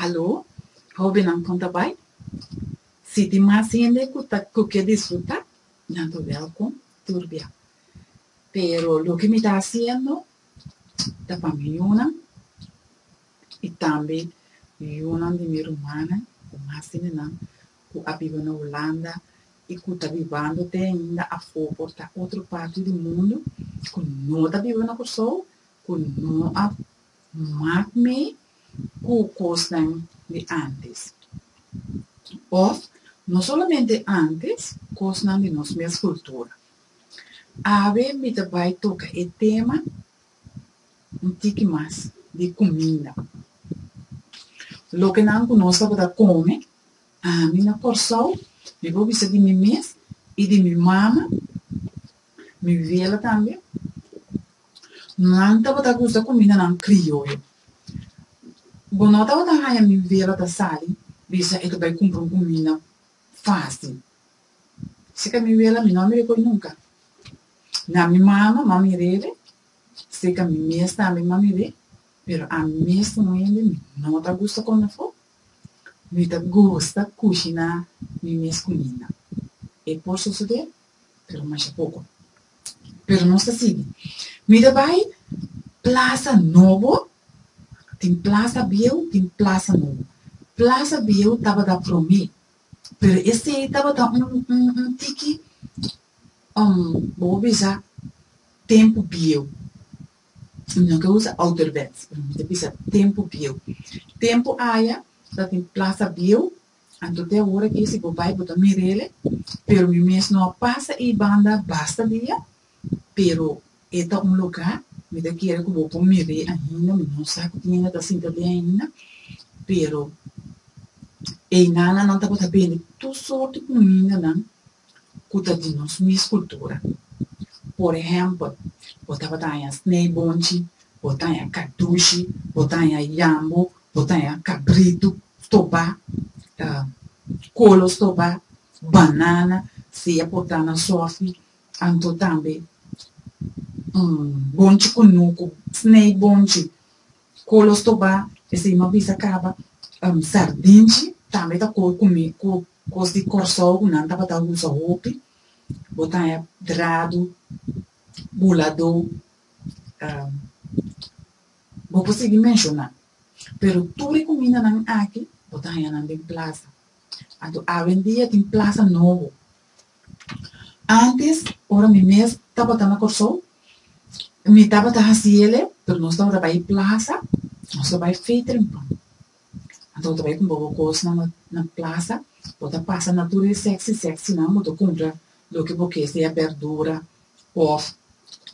Alo, hóbennan kon ta bai? Si tin mas hende ku ta ku ke disfrutá, nan ta wèlkom tur bia. Pero loke mi ta hasiendo ta pa mi yunan i tambe yunan di mi rumannan ku mas hendenan ku a biba na Hulanda i ku ta bibando te ainda afó por ta otro parti di mundu ku no ta biba na Kòrsou, ku no a mak mee ku kosnan di ántes. Òf no solamente ántes, kosnan di nos mes kultura. Awe mi ta bai toka e tema un tiki mas di kuminda. Lokenan ku nos tabata kome, ami na Kòrsou, mi por bisa di mi mes i di mi mama, mi wela tambe, nan tabata gusta kumindanan krioyo. Bo no tabata haña mi wela ta sali bisa e ta bai kumpra un kuminda fásil. Seka mi wela mi no a mira koe nunka. Na mi mama m'a mir'é, seka mi mes tambe m'a mir'é, pero ami mes un hende mi no ta gusta kome afó. Mi ta gusta kushiná mi mes kuminda. E por sosodé, pero masha poko. Pero nos ta sigui. Mi ta bai Plaza Nobo, tin Plaza Bieu, tin Plaza Nobo. Plaza Bieu tabata promé, pero esei tabata un un un tiki bo por bisa tempu bieu. Mi no ke usa ouderwets, pero mi ta bisa tempu bieu. Tempu aya tabatin Plaza Bieu, anto te awor aki si bo bai bo ta mir'el, pero mi mes no a pasa ei banda basta dia, pero e ta un lugá mi ta kere ku bo por mir'é ainda, mi no sa ku tin hende ta sinta den ainda, pero einan nan tabata bende tur sorto kumindanan ku ta di nos mes kultura. Por ehèmpel, bo tabata haña snijbonchi, bo ta haña kadushi, bo ta haña yambo, bo ta haña kabritu stobá, kolo stobá, banana, sea por ta na sòfi, anto tambe bonchi kunuku, snijbonchi, kolo stobá, esei mi a bisa kaba, sardinchi tambe ta kos ku mi ku Kos di Kòrsou ku nan tabata usa hopi, bo ta haña dradu, buladó, bo por sigui menshoná. Pero tur e kumindanan aki bo ta haña nan den plasa. Anto awendia tin plasa nobo. Ántes ora mi mes tabata na Kòrsou, mi tabata hasi el'e, pero nos tabata bai plasa, nos ta bai Veteringplan. Anto bo ta bai kumpra bo kosnan na plasa, bo ta pasa na tur e sexy sexynan, bo ta kumpra loke bo ke, sea berdura òf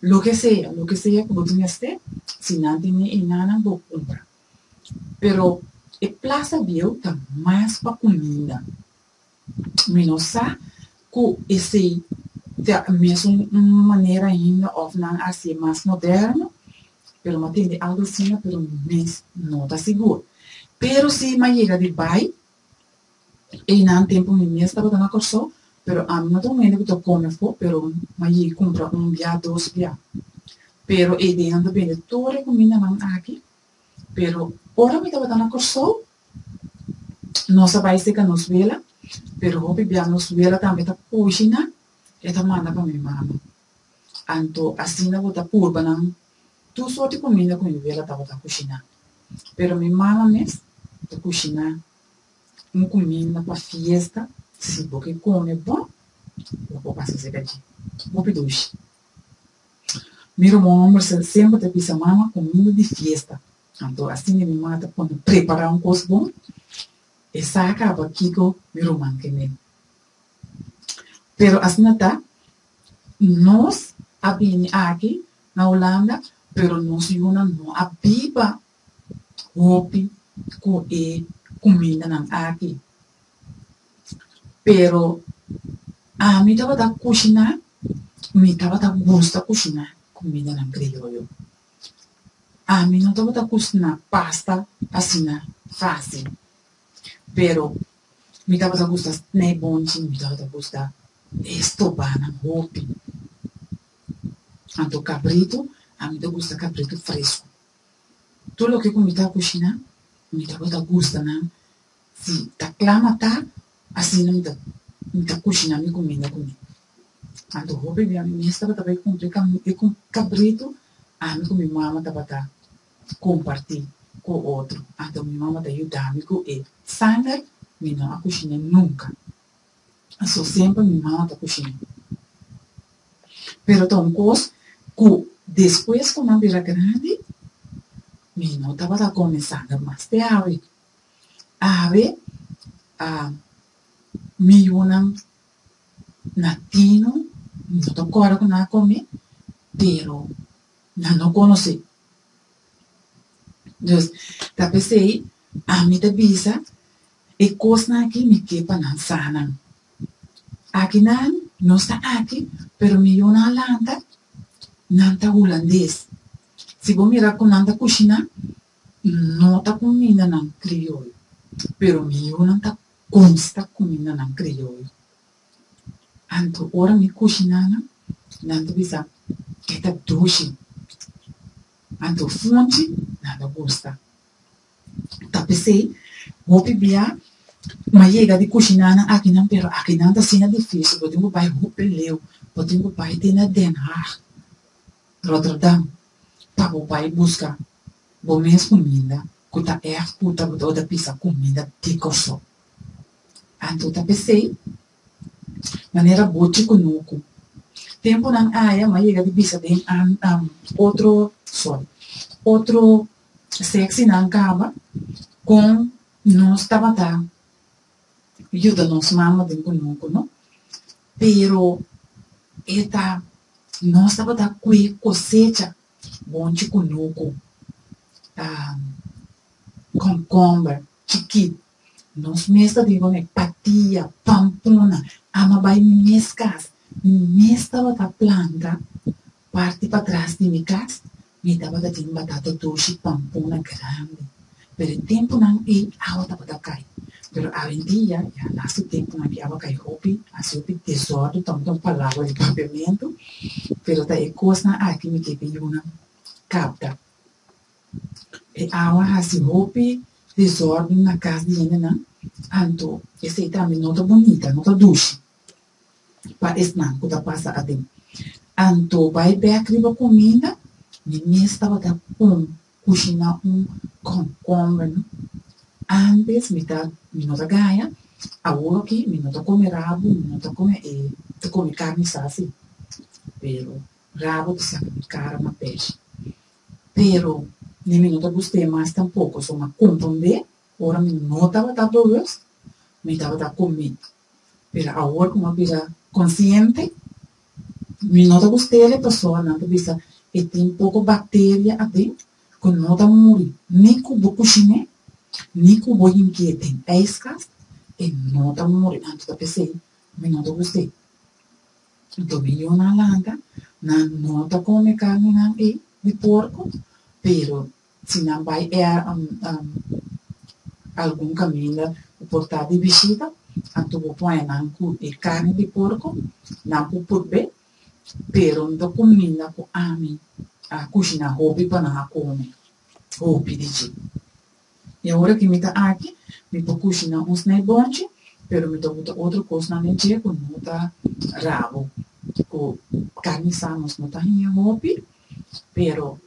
loke sea, loke sea ku bo tin mester, si nan tene enanan bo kumpra. Pero e plasa bieu ta mas pa kuminda. Mi no sa ku esei ta mesun un manera ainda òf nan a hasié mas moderno, pero mi a tende algu asina pero mi mes no ta sigur. Pero si mi a yega di bai einan tempu mi mes tabata na Kòrsou, pero ami no ta un hende ku ta kome afó, pero mi a yega kumpra un bia, dos bia. Pero ei nan ta bende tur e kumindanan aki, pero ora mi tabata na Kòrsou, Nos a bai seka nos wela, pero hopi bia nos wela tambe ta kushina, e ta manda pa mi mama. Anto asina bo ta purba nan tur sorti kuminda ku mi wela tabata kushiná. Pero mi mama mes ta kushiná un kuminda pa fiesta, si bo ke kome bon, bo por pasa seka dje. Hopi dushi. Mi ruman homber semper ta bisa mama kuminda di fiesta. Anto asina mi mama ta pone prepará un kos bon, e sa kaba kiko mi ruman ke mel. Pero asina ta, nos a bini aki na Hulanda, pero nos yunan no a biba hopi ku e kumindanan aki. Pero ami tabata kushiná, mi tabata gusta kushiná kumindanan krioyo. Ami no tabata kusina pasta asina fásil, pero mi tabata gusta snei bonchi, mi tabata gusta e stobanan hopi. Anto kabritu, ami ta gusta kabritu fresku. Tur loke ku mi ta kushiná. Mi tabata gusta nan. Si ta kla matá, asina mi ta mi ta kushiná mi kuminda kuné. Anto hopi bia mi mes tabata bai kumpra e kabritu, ami ku mi mama tabata kompartí ku otro. Anto mi mama ta yuda mi ku e sanger, mi no a kushiné nunka. Paso semper mi mama ta kushiná. Pero ta un kos ku despues ku mi a bira grandi, mi no tabata kome sanger mas te awe. Awe mi yunan na tino, mi no ta kòrda ku nan a kome, pero nan no konosé. Dus ta p'esei ami ta bisa e kosnan aki mi ke pa nan sa nan. Akinan nos ta aki, pero mi yunan a lanta, nan ta hulandes. Si bo mira ku nan ta kushiná, no ta kumindanan krioyo, pero mi yunan ta gusta kumindanan krioyo. Anto ora mi kushiná nan, nan ta bisa e ta dushi. Anto funchi nan ta gusta. Ta p'esei hopi bia m'a yega di kushiná nan akinan pero akinan ta asina difísil bo tin ku bai hopi leu, bo tin ku bai te na Den Haag, Rotterdam pa bo bai buska bo mes kuminda ku ta ègt ku ta bo ta bisa kuminda di Kòrsou. Anto ta p'esei manera bochi kunuku. Tempunan aya m'a yega di bisa den otro sorry otro seksinan kaba kon nos tabata yuda nos mama den kunuku no pero e ta nos tabata kue kosecha bonchi kunuku komkomber chikit nos mes ta bin kome patia pampuna ama bai mi mes kas mi mes tabata planta Parti patras di mi kas mi tabata tin batata dushi pampuna grandi, pero e tempunan ei awa tabata kai. Pero awendia ya lastu tempunan ki awa kai hopi, hasi hopi desòrdu, ta un palabra di papiamentu, pero ta e kosnan aki mi ke peyunan kapta. E awa hasi hopi desòrdu na kas di hendenan, anto esei tambe no ta bunita, no ta dushi. Pa esnan ku ta pasa aden. Anto bai bek riba kuminda, mi mes tabata pon kushiná un kònkòmber no. Ántes mi ta mi no ta gaña, awor aki mi no ta kome rabu, mi no ta kome e ta kome karni sa si, pero rabu ta saka mi kara na peshi. Pero ni mi no ta gust'é mas tampoko, so mi a komprondé ora mi no tabata bewust mi tabata komé. Pero awor ku mi a bira konsiente, mi no ta gust'el e pasobra nan ta bisa e tin poko bakteria aden ku no ta muri ni ku bo kushin'é ni ku bo hinkié den ijskast, e no ta muri. Anto ta p'esei mi no ta gust'é. Anto mi yunan lanta, nan no ta kome karninan ei di porko, pero si nan bai e algun kaminda ku por ta di bishita, anto bo pone nan ku e karni di porko, nan por purb'é, pero no ta kuminda ku ami a kushiná hopi pa nan a kome hopi di dje. I ora ku mi ta aki, mi por kushiná un snijbonchi, pero mi ta buta otro kosnan den dje ku no ta rabo, ku karni sa nos no ta haña hopi, pero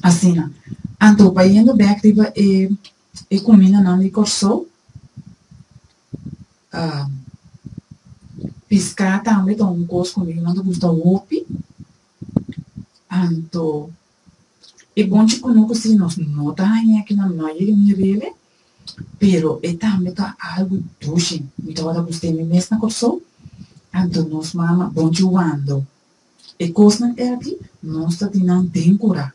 Asina. Anto bayendo bek riba e e kumindanan di Kòrsou, piská tambe ta un kos ku mi no ta gusta hopi. Anto e bonchi kunuku si nos no ta haña aki nan no a yega ni rele, pero e tambe ta algu dushi. Mi tabata gust'é mi mes na Kòrsou. Anto nos mama bonchi wando. E kosnan aki nos ta tin nan den kurá.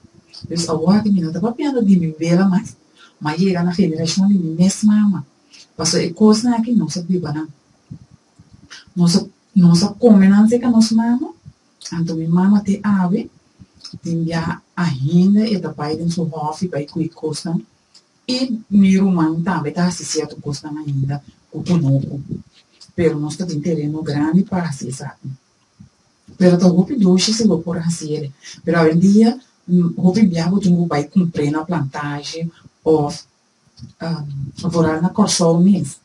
Dus awor aki mi no ta papiando di mi wela mas, ma yega na generashon di mi mes mama. Pasobra e kosnan aki nos a biba nan. Nos a nos a kome nan serka nos mama, anto mi mama te awe tin bia ainda e ta bai den su hòfi bai kui kosnan i mi ruman tambe ta hasi sierto kosnan ainda ku kunuku. Pero nos ta tin tereno grandi pa hasi esaki. Pero ta hopi dushi si bo por hasiel. Pero awendia hopi bia bo tin ku bai kumpr'é na plantage òf Vooral na Kòrsou mes.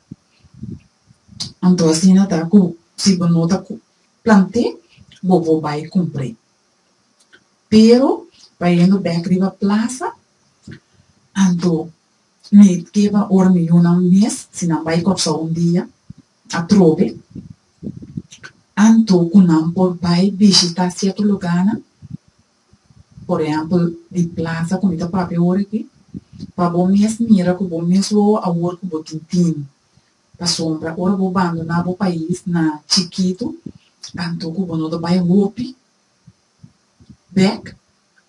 Anto asina ta ku si bo no ta plant'é bo por bai kumpr'é. Pero bayendo bèk riba plasa anto mi ke pa ora mi yunan mes si nan bai Kòrsou un dia atrobe anto ku nan por bai bishitá sierto lugánan. Por ehèmpel, di plasa ku mi ta papia awor aki, pa bo mes mira ku bo mes wowo awor ku bo tin tinu. Pasobra ora bo bandoná bo pais na chikitu, anto ku bo no ta bai hopi bèk,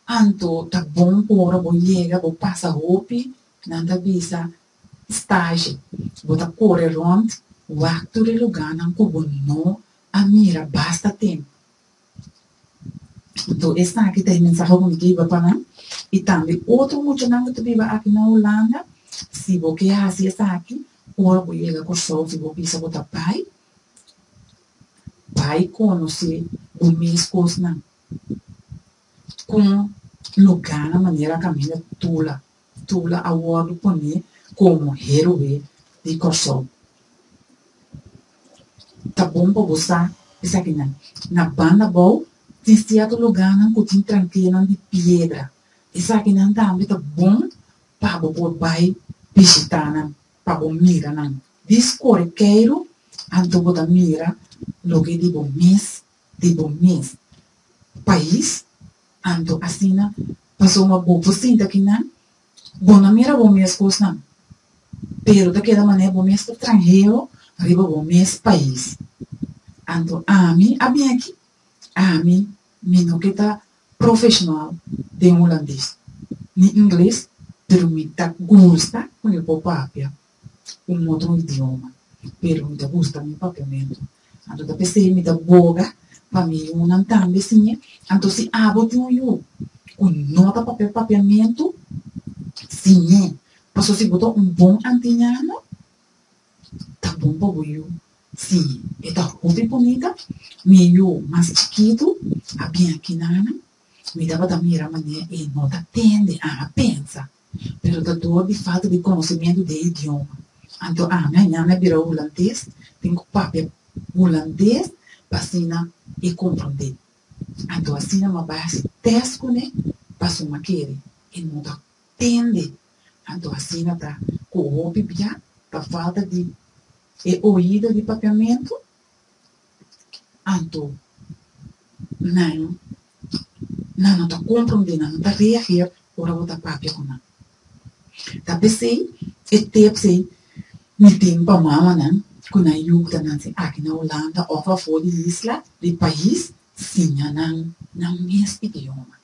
anto ta bon ku ora bo yega bo pasa hopi, nan ta bisa stage, bo ta kore rònt wak tur e lugánan ku bo no a mira basta tempu. Anto esaki ta e mensahe ku mi ke hiba pa nan i tambe otro muchanan ku ta biba aki na Hulanda, si bo ke hasi esaki ora bo yega Kòrsou si bo bisa bo ta bai, bai konosé bo mes kosnan kon lugánan manera kaminda Tula, Tula a wòrdu poné komo héroe di Kòrsou. Ta bon pa bo sa esakinan. Na banda abou tin sierto lugánan ku tin trankenan di piedra. Esakinan tambe ta bon pa bo por bai bishitá nan, pa bo mira nan. Dis kore keiru, anto bo ta mira loke di bo mes, di bo mes pais. Anto asina, pasobra bo por sinta akinan, bo no mira bo mes kosnan. Pero ta keda manera bo mes ta stranhero riba bo mes pais. Anto ami a bin aki, ami mi no ke ta profeshonal den hulandes ni ingles, pero mi ta gusta ku mi por papia un otro idioma, pero mi ta gusta mi papiamentu. Anto ta p'esei mi ta boga pa mi yunan tambe siña. Anto si abo tin un yu ku no ta papia papiamentu, siñ'é. Pasobra si bo ta un bon antiñano, ta bon pa bo yu siñ'é. E ta hopi bunita. Mi yu mas chikitu a bin aki nana, mi tabata mira manera e no ta tende, ami a pensa. Pero ta dor di falta di konosementu di e idioma. Anto ami a ñami a bira hulandes, tin ku papia hulandes pa asina e komprondé. Anto asina mi a bai hasi tèst kuné pasobra mi a kere e no ta tende. Anto asina ta ku hopi bia pa falta di e oido di papiamentu. Anto nan nan no ta komprondé, nan no ta reageer ora bo ta papia ku nan. Ta p'esei e tips ei mi tin pa mamanan ku nan yu ku ta nase aki na Hulanda òf afó di isla, di pais, siña nan nan mes idioma.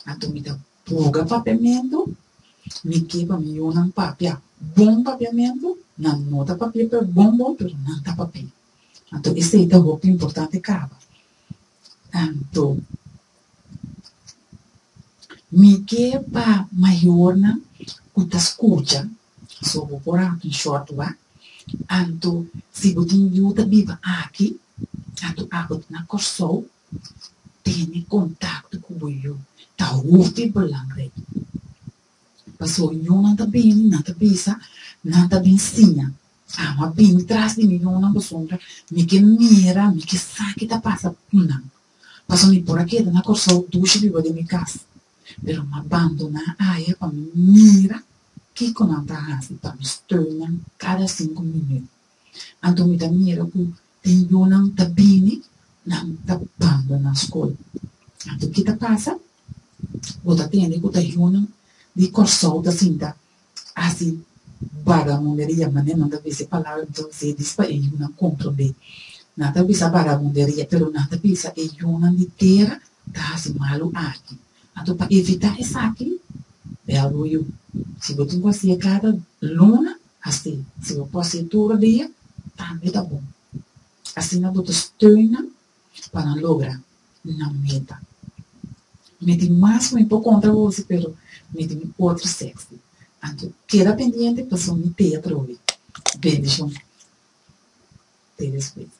Anto mi ta boga papiamentu, mi ke pa mi yunan papia bon papiamentu, nan no ta papia per bon bon pero nan ta papia. Anto esei ta hopi importante kaba. Anto mi ke pa mayornan ku ta skucha, so bo por hasi un short wak, anto si bo tin yu ta biba aki, anto abo ta na Kòrsou, tene kontakto ku bo yu ta hopi belangrijk. Pasobra yunan ta bini, nan ta bisa, nan ta bin siña. Amo a bini tras di mi yunan pasobra mi ke mira, mi ke sa ki ta pasa ku nan. Pasobra mi por a keda na Kòrsou dushi biba den mi kas, pero mi a bandoná aya pa mi mira kiko nan ta hasi, pa mi steun nan kada sinku minüt. Anto mi ta mira ku tin yunan ta bini, nan ta bandoná skol. Anto ki ta pasa? Bo ta tende ku ta yunan di Kòrsou ta sinta hasi bagamunderia, manera nan ta bisa e palabra mi ta usa dis pa e yunan komprondé. Nan ta bisa bagamunderia, pero nan ta bisa e yunan di tera ta hasi malu aki. Anto pa evitá esaki, bèl bo yu. Si bo tin ku hasié kada luna, hasié. Si bo por hasié tur dia, tambe ta bon. Asina bo ta steun nan pa nan logra nan meta. Mi tin mas ku mi por konta boso, pero mi tin otro sèksi. Anto keda pendiente pasobra mi te atrobe. Bendishon. Te despues.